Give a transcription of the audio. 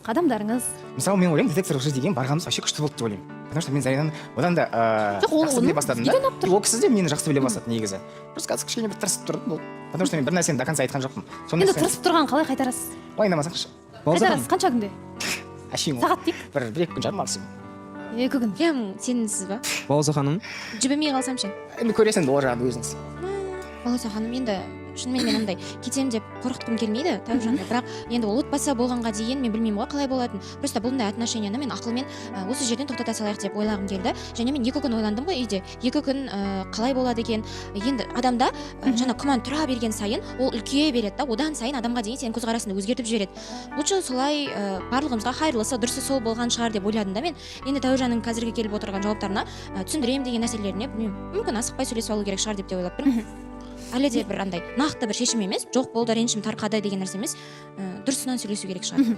Қадамдарыңыз. Мысалы, мен ойлаймын, «Детектор лжи» деген барғанымыз вообще күшті болды деп ойлаймын, потому что мен Заринаны одан да Жоқ, ол жақсы біле оны бастадым бізге да. де ұнап тұр. И ол кісі де мені жақсы біле бастады негізі. Просто қазір кішкене бір тырысып тұрдым болды, потому что мен бір нәрсені до конца айтқан жоқпын сол Енді нәрсені. Тырысып тұрған қалай қайтарасыз? Уайымдамасаңшы. Балауса ханым. Қайтарасыз қанша күнде? Әшейін ғой. Сағат дейік. Бір 2 күн жарым максимум. 2 күн. Прям сенімсіз ба? Балауса ханым. Жібімей қалсам ше? Енді көресің енді ол жағын өзіңіз. Балауса ханым, енді шынымен мен андай кетемін деп қорқытқым келмейді Тәуіржанды, бірақ енді ол отбасы болғанға дейін мен білмеймін ғой қалай болатынын. Просто бұндай отношенияны мен ақылмен осы жерден тоқтата салайық деп ойлағым келді. Және мен 2 күн ойландым ғой үйде, 2 күн, қалай болады екен. Енді адамда жаңа күмән тұра берген сайын ол үлкейе береді да, одан сайын адамға деген сенің көзқарасыңды өзгертіп жібереді. Лучше солай, барлығымызға хайырлысы, дұрысы сол болған шығар деп ойладым да мен. Енді Тәуіржанның қазіргі келіп отырған жауаптарына, түсіндіремін деген нәрселеріне, білмеймін, мүмкін, асықпай сөйлесіп алу керек шығар деп те ойлап тұрмын. Әлі де бір андай нақты бір шешім емес, жоқ, болды, ренішім тарқады деген нәрсе емес, дұрысынан сөйлесу керек шығар.